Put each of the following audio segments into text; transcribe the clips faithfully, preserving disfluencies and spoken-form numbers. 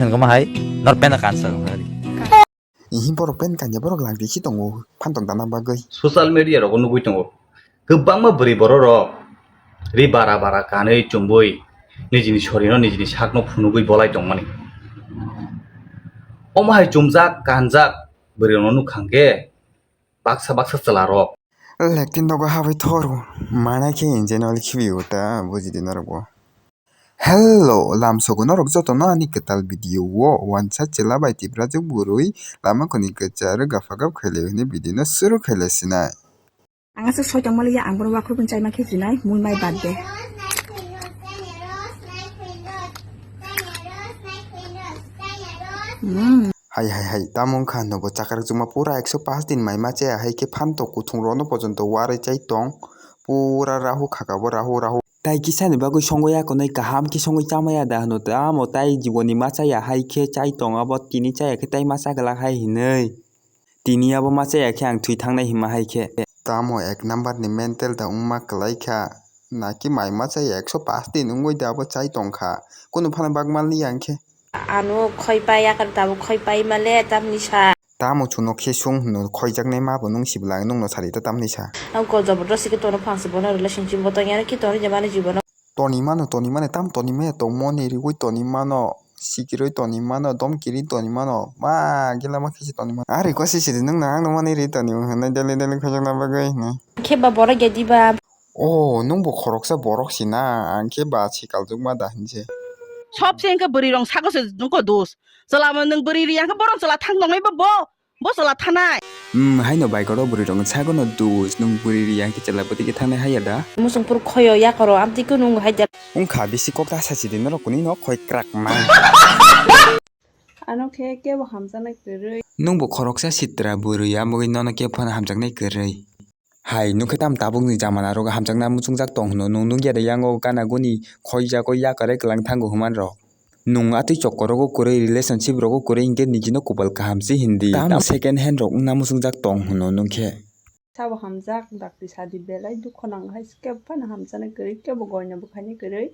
Hwnkhe ma hai nor penda kansa wngkha. Ihi borok pen kanya borok lang risi tongo phantok dana bagwi. Social media rogo nugwi tongo kwbangma bwrwi borok rok ri bara bara kanwi chumbwi nijini sorino nijini sakno phunugwi bolai tongmani. Omo hai chumjak kanjak bwrwi rokno nukha hwnkhe baksa baksa chwla rok. Lekti nogo habwi thoru mana khe enjoy noli khibi uta bujidi norok bo. Hello, lamsogo norok jotono ani kwtal video o wansa chwla bai tiprajwk bwrwi lama kuni kwcharo gaphagap khailai hwnwi video no suru khailai sinai. Ang aswk soitong maliya, ang bono wakhuk bini chaima khe sinai, mui mai bad de. Hmm. Hai, hai, hai, tamo wngkha nobo chakrak chuma pura ekso pash din mai ma chaya hai khe phantok kuthung rono pojonto warwi chai tong, pura rahu khaka bo rahu, rahu. Tai kisani bagwi songwi ya konwi kaham khe songwi chamaya da hwno tamo tai jiboni ma chaya hai khe chai tong abo tini chaya khe tai ma cha glak hai hinwi. Tini abo ma chaya khe ang thwi thangnai hima hai khe. Tamo ek number ni mental da wngma kwlai kha. Naki mai ma chaya ekso pash din wngwi da abo chai tong kha. Kunu phano bak manliya ang khe. Ano khoi pai yakar tabuk khoi pai male tamni sa. Tamo chuno khe sung hwno khoijaknai ma bo nung sibla ang nungno sari ta tamni sa. Ang ko jabardasti khe tono phangsi bono relationship bo tongya khe tono je mani jibono. Toni mano, toni mano, tam toni maya tong moni riwi toni mano, sikirwi toni mano, domkiri toni mano, ma gila ma khisi toni mano. Ari ko sisi nung na ang no mani ri toni hwnwi daily daily khojak na bagwi hwnwi. Khe ba borok ya diba? Oh, nung bo khoroksa borok si na, ang khe ba sikal jukma da hinse. Sob se engke bwrwi rong sago se nungko dos. Chwla mo nung bwrwi ri ang khe borom chwla thang tongnai bo bo. Bo chwla thanai. Hmm, haino bai koro bwrwi rong sago no dus nung bwrwi ri ang khe chwla bwtwi khe thangnai haya da. Musung pur khoyo yakoro amtwi kunu nung hai da. Wngkha bisi kok ta sachi di norok kuni no khoi krak ma. Ano khe kebo hamjaknai kwrwi. Nung bo khoroksa sitra bwrwi amogwi nono kebo phano hamjaknai kwrwi. Hai, nukhe tam tabukni jamana rogo hamjakna muchungjak tong hwno, nung nukya de yango gana guni khoijagwi yakarwi kwlang thango hwnman rok. Nung atwi chokorogo kwrwi, relationship rogo kwrwi hinkhe nijino kopal kaham se hindi. Tamo second hand rok wngna muchungjak tong hwno nukhe. Sabo hamjak dakti sadi belai dukho nango hai, kebo phano hamjaknai kwrwi, kebo goina bwkhainai kwrwi,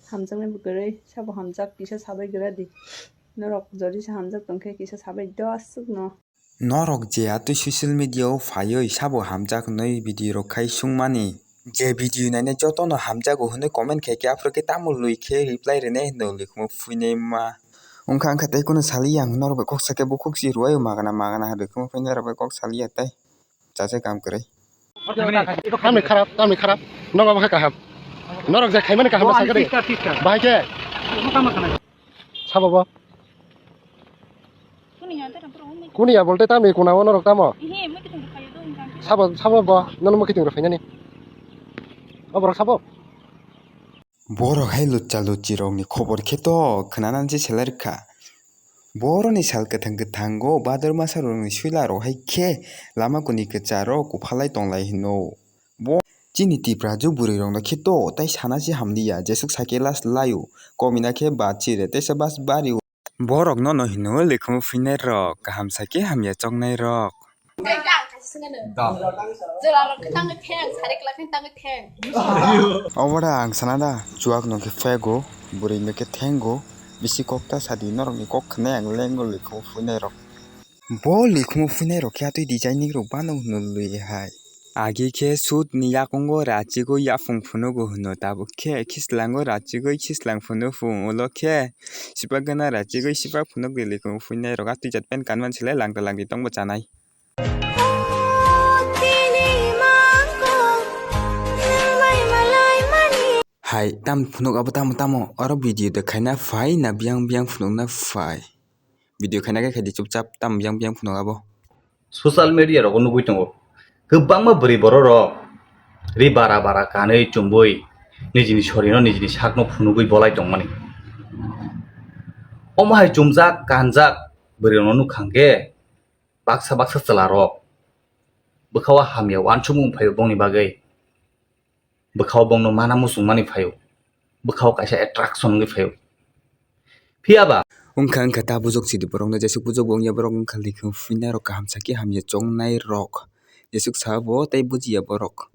hamjaknai bo kwrwi, sabo hamjak kisa sabai gra di. Norok jodi se hamjak tongkhe kisa sabai do aswkno. Norok je atwi social media o phaiwi sabo hamjak hwnwi video rok khai sungmani. Je video nainai jotono hamjago hwnwi comment khaikhe, aphuru khe tamo lwi khe reply rwnai hwno lwi khumui phuinai ma. Wngkha wngkha tei kunu saliya ang norok bai kok sakhe bukhuk si rwui magana magana rwkhumui phuinai rok bai kok saliya tei chacha kam kwrwi. Tamni kharap, tamni kharap. Nogo bo khe kaham. Norok je khaimani kaham sakhe de. Bahai khe. Sabo bo. Kuniya bolte tamo kona o norok tamo. Sabo, sabo bo nono mwkhitwng rw phainani. O borok sabo. Borok hai lutcha lutchi rokni khobor khe to khwnanani se selai rwkha. Boroni sal kwthang kwthango bador masa rokni suila rok hai khe lama kuni kwcharo kuphalai tonglai hino. Bo chini Tiprajwk bwrwi rokno khe to tai sana se hamliya, jesuk sakhe last laio, komina khe bachire teisa bas bario. Borok nono hino likhumwi phuinai rok, kaham sakhe hamya choknai rok. Obo da ang sana da, chuak no khe phego, bwrwi no khe thengo, bisi kok ta sadi norokni kok khwnai ang lengo likhumwi phuinai rok. Bo likhumwi phuinai rok khe atwi designing rok bano hwnwi hai. Agi khe sut ni yakungo rachigwi yaphung phunugo hwno, tabuk khe khislango rachigwi khislang phunu phung ulo khe sipak gana rachigwi sipak phunuk di likhumwi phuinai rok atwi jat pen kanmani silai langta langdi tongbo chanai. Hai, tam phunuk abo tamo tamo, oro video de khaina phai na biyang biyang phunukna phai. Video khaina khe khaidi chupchap, tam biyang biyang phunuk abo. Social media rogo nugwi tongo, kwbangma bwrwi borok rok ri bara bara kanwi chumbwi nijini sorino nijini sakno phunugwi bolai tongmani. Omo hai chumjak kanjak bwrwi rokno nukha hwnkhe baksa baksa chwla rok bwkha o hamya uansukmung phaio bongni bagwi. Bwkha o bongno mana muchungmani phaio, bwkha o kaisa attraction wngwi phaio. Phiya ba? Wngkha wngkha ta bujok chidi borokno, jesuk bujok bo wngya borok wngkha likhum phuinai rok kaham sakhe hamya chongnai rok, jesuk sabo tei bujiya borok.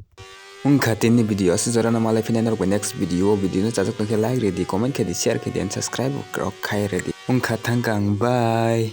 Wngkha tini video aswk jorano, malai phina norok bai next video. O video no chajak tongkhe like redi, comment khe di, share khe di and subscribe rok khai redi. Wngkha thangkha ang, bye.